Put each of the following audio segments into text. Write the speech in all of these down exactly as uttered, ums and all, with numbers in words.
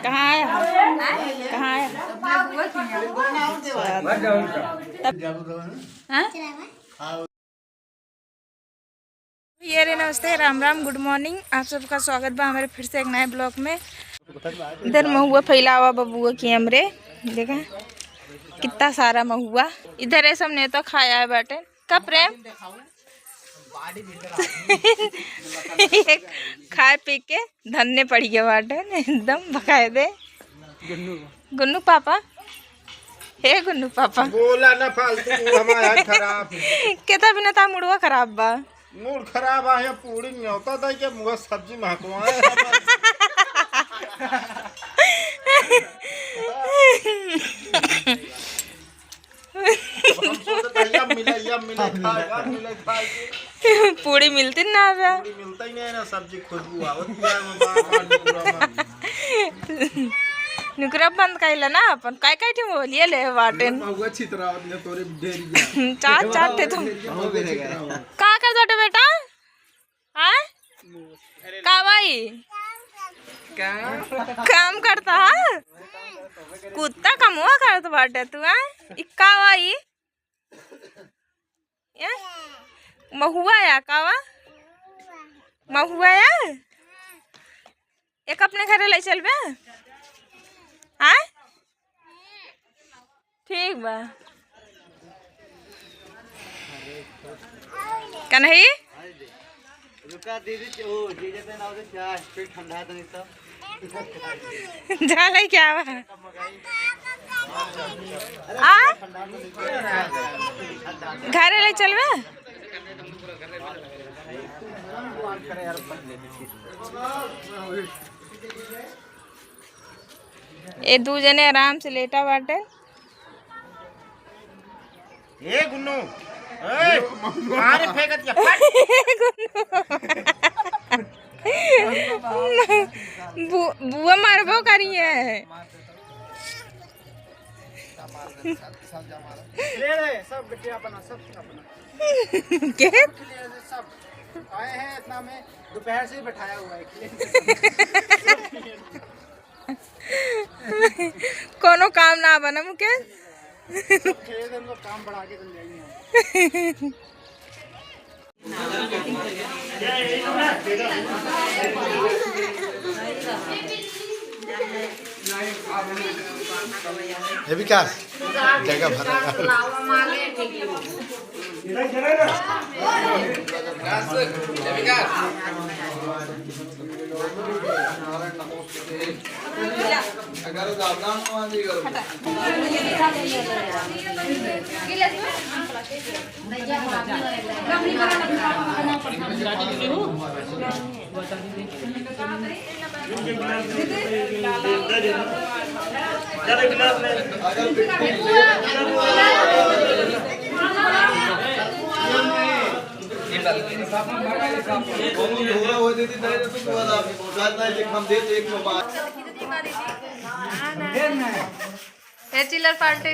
कहाँ आया? कहाँ आया? हाँ? ये रे, नमस्ते, राम राम, गुड मॉर्निंग। आप सबका स्वागत बा हमारे फिर से एक नए ब्लॉग में। इधर महुआ फैला हुआ बबुआ की हमरे, देखा कितना सारा महुआ। इधर ये सब नेता खाया है बाटे। का प्रेम? ये खाए पी के धन्य पड़ गया बाटे एकदम बकायदे। गुन्नू पापा, हे गुन्नू पापा। बोला ना फालतू, तू हमारा है खराब। केता बिना ता मुड़वा खराब बा। मूड खराब आहे, पूरी न्योता दे के मुँह सब्जी महकवाए। हम सोचत है, या मिले, या मिले खाए, या मिले खाए के। पूरी मिलती ना बा। पूरी मिलता ही नहीं ना, सब्जी खुशबू आवत है, वो बार बार निकुरा बंद। निकुरा बंद कइला ना अपन, काय काय ठे बोलिए ले बाटेन। महुआ छितरावत ने तोरे ढेरिया। चार, चार ठे तो। महुआ छितरावत। का कर दो बेटा? हाँ? का भाई? काम करता है? कुत्ता कमुआ करत बाटे तू, हाँ? ई का भाई? ए? महुआ या का बा? महुआ या? एक अपने घरे ले चलबे? आय? ठीक बा। कन्हई? रुका दीदी, ओ, जीजा पे ना हो तो चाय, फिर ठंडा तो नहीं तो। जा ले क्या बा? आ? घरे ले चलबे? ए दू जने आराम से लेटा बाटे। ए गुन्नू, ए, मारे फेंकत या, फट। गुन्नू। बु-, बुआ मारबो करिए। ले ले, सब गठिया अपना, सब अपना। के? सब आए हैं इतना में, दोपहर से ही बैठाया हुआ है, खिले के साथ। कोनो काम ना बना मुकेश। सब खेले थे, उनको काम बढ़ा के चल जाएंगे हम। हे विकास, जगह भरा। ए चिल्लर पार्टी।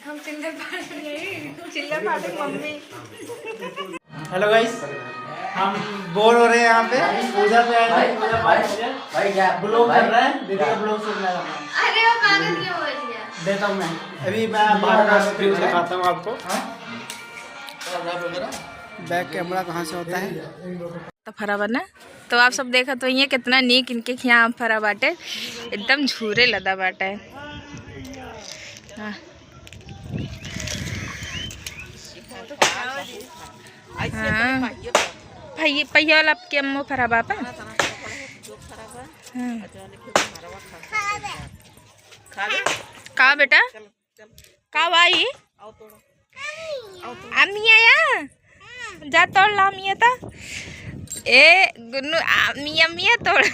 हम चिल्लर पार्टी नहीं, चिल्लर पार्टी मम्मी। हेलो गाइस, हम बोर हो रहे हैं यहाँ पे, पूजा पे आए थे, पूजा पाठ किया। ब्लॉग कर रहे हैं, देखिए ब्लॉग शुरू करना है। अरे वो कागज क्यों हो गया? देता हूँ मैं, अभी मैं बाहर का व्यू दिखाता हूँ आपको। बैक कैमरा कहाँ से होता है? तो फरा बना, तो आप सब देखत होइए कितना नीक इनके खिया आम फरा बाटे, एकदम झूरे लदा बाटे। हाँ। हाँ। पहिए, पहिया वाला के अम्मो फरा बापा। हाँ। का बेटा? का भाई? अमिया या? जा तोड़ ला अमिया ता। ए, गुन्नू, अमिया, अमिया तोड़।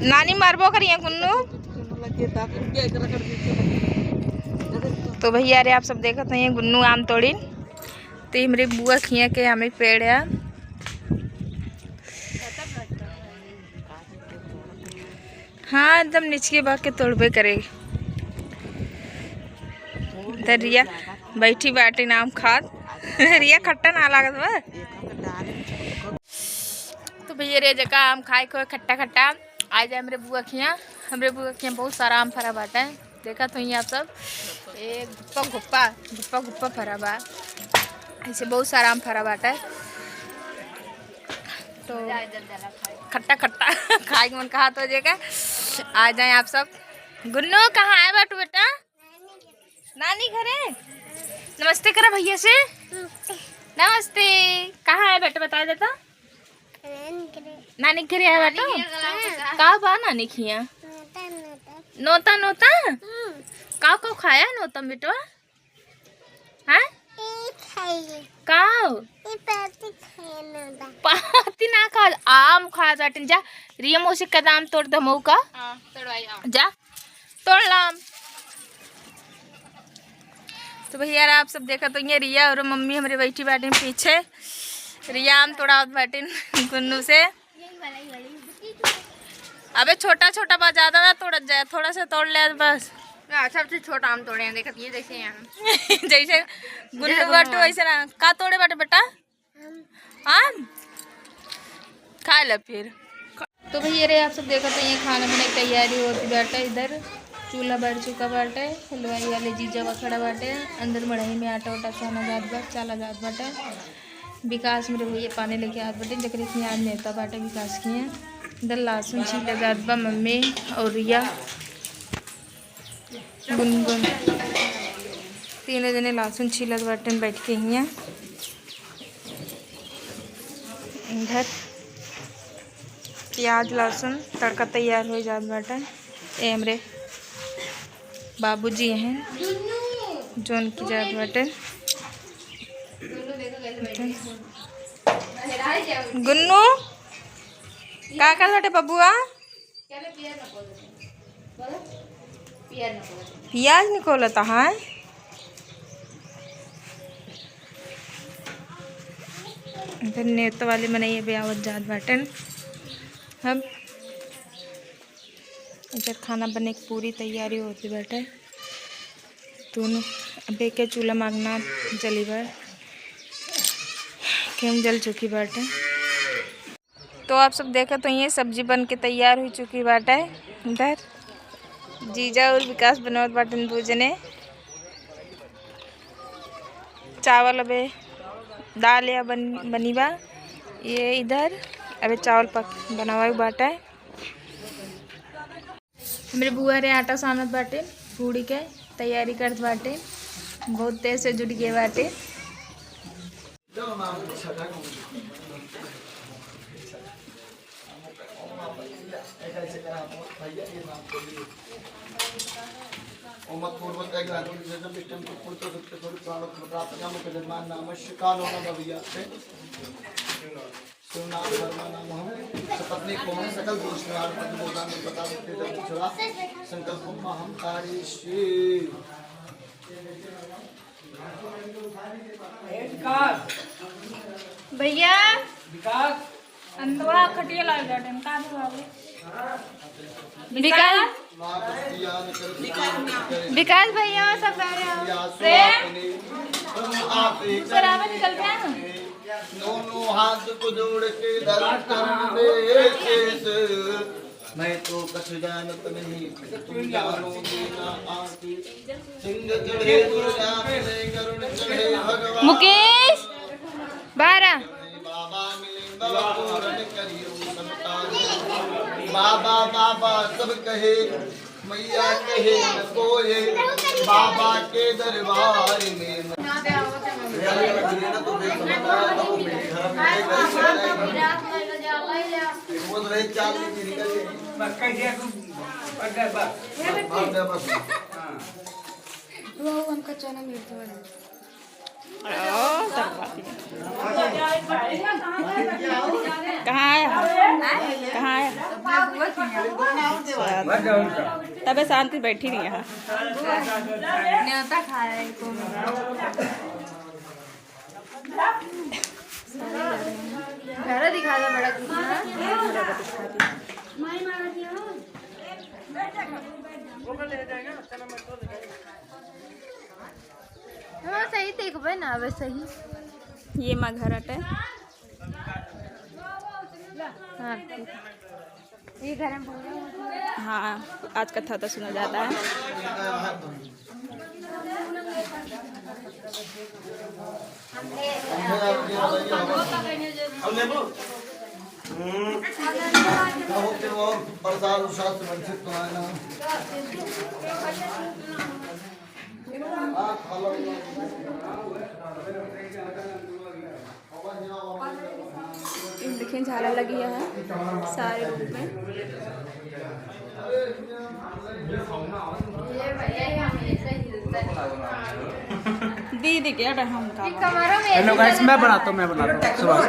नानी मारबो करिया गुन्नू। तो भैया रे, आप सब देखत हैं, गुन्नू आम तोड़िन। तो ये हमरे बुआ खिया के आमे पेड़ है। हाँ, एकदम निचके बा के तोड़बे करे। त रिया बैठी बाटी आम खात। रिया, खट्टा ना लागत बा? तो भैया रे, जेका आम खाए को खट्टा खट्टा, आ जाए हमरे बुआ खिया। हमरे बुआ खिया बहुत सारा आम फरा बाटे, देखत होइहीं आप सब। एक घुप्पा घुप्पा, घुप्पा घुप्पा फरा बा, ऐसे बहुत सारा आम फरा बाटे। तो खट्टा खट्टा खाए के मन कहा तो जेका, आ जाए आप सब। गुन्नू, कहाँ आए बाटू बेटा? नानी घरे। नमस्ते करा भैया से। नमस्ते। कहाँ है बेटा, बता देता। नानी घरे। नानी घरे है बेटा। नानी घरे का बा नानी खिया? नोता, नोता। नोता, नोता? हम्म। का का खाया नोता में बेटवा? हाँ? ई खाई। का? ई पाती खाए नोता। पाती ना खा, आम खा जाटिन जा। रिया मौसी का आम तोड़ दे मऊ का। हाँ, तोड़वाई आम। जा। तोड़ लाम। तो भैया, आप सब देखत होइहीं, रिया और मम्मी हमरे बैठी बाटिन पीछे। रिया आम तोड़ावत बाटिन गुन्नू से। अबे छोटा छोटा बा, ज्यादा ना तोड़त जाए, थोड़ा सा तोड़ ले बस। ना, सबसे छोटा आम तोड़े हैं, देखत ये जैसे यहाँ। जैसे गुन्नू जैसे बाटू गुन्नू। वैसे ना। का तोड़े बाटे बेटा? आम खा ले फिर। तो भैया रे, आप सब देखत हैं, ये खाना बने की तैयारी होती बाटे। इधर चूल्हा बर चुका बाटे, हलवाई वाले जीजा बा खड़ा बाटे, अंदर मड़ई में आटा वाटा साना जात बा, चाला जात बाटे। विकास मेरे भैया पानी लेके आत बाटे, जकरे की आज नेवता बाटे विकास की है। इधर लहसुन छीला जात बा मम्मी और रिया। गुनगुन। तीनों जने लहसुन छीलत बाटेन बैठ के हियाँ। इधर प्याज लहसुन तड़का तैयार होइ जात बाटे। ए हमरे बाबूजी हैं जौन की जात बाटे। गुन्नू, का करत बाटे बबुआ? पियाज निकोलता है। इधर नेवता वाले मनई अबे आवत जात बाटेन। अब इधर खाना बने की पूरी तैयारी होती बाटे। दोनों अबे के चूल्हा मागना जली बा, केम जल चुकी बाटे। तो आप सब देखत होइए, सब्जी बन के तैयार होइ चुकी बाटे। इधर जीजा और विकास बनवत बाटेन दू जने। चावल अबे दाल या बन, बनी बा। ये इधर अबे चावल पक, बनावे बाटे। हमरे बुआ रे आटा सानत बाटे, पूड़ी के तैयारी करत बाटे। बहुत तेज से जुट गए बाटे। ओम पूर्वक एक रात्रि जैसे विष्णु को पुत्र सुख के स्वरूप प्राण को प्राप्त करने के जन्मान नाम शिकालो न भविया से। शिवनाम धर्म नाम हम सपत्नी कौन सकल दोष निवारण पति बोधान में बता देते जब छुड़ा संकल्प हम कारी श्री। भैया। विकास। अंतवा खटिया लाग जाते हैं, का भी बाबू? विकास। विकास भैया, सब आ रहे हो। प्रेम। दूसरा आवाज निकल गया ना। दोनों हाथ को जोड़ के धर चरण में शीश। मैं तो कछु जानत नहीं, तुम जानो बिना आके। सिंह चढ़े दुर्गा ने, गरुड़ चढ़े भगवान। मुकेश, बारह। बाबा मिले बाबा पूरन करियो सब कार्य। बाबा बाबा सब कहे, मैया कहे न कोई, बाबा के दरबार में। वो तो एक चाल की निकल गई। बस कह दिया तू, बस, बस, बस। वो हमका चना मिलता है। कहाँ आया? कहाँ आया? तबे शांति बैठी नहीं यहाँ। न्योता खाया है को। घर दिखा दो बड़ा कुछ ना। माई मारा दिया। वो कर ले जाएगा, चना मत दो। देखबे ना वैसे ही। ये माँ घर अटे। हाँ, ठीक है। ये घर में पूजा होता है। हाँ, आज कथा तो सुना जाता है। हम्म। प्रसाद उसाद से वंचित तो है ना। इन देखिए, झालर लगी है सारे रूप में। दीदी के अगर हम का हेलो गाइस, मैं बनाता हूँ, मैं बनाता हूँ। सुभाष।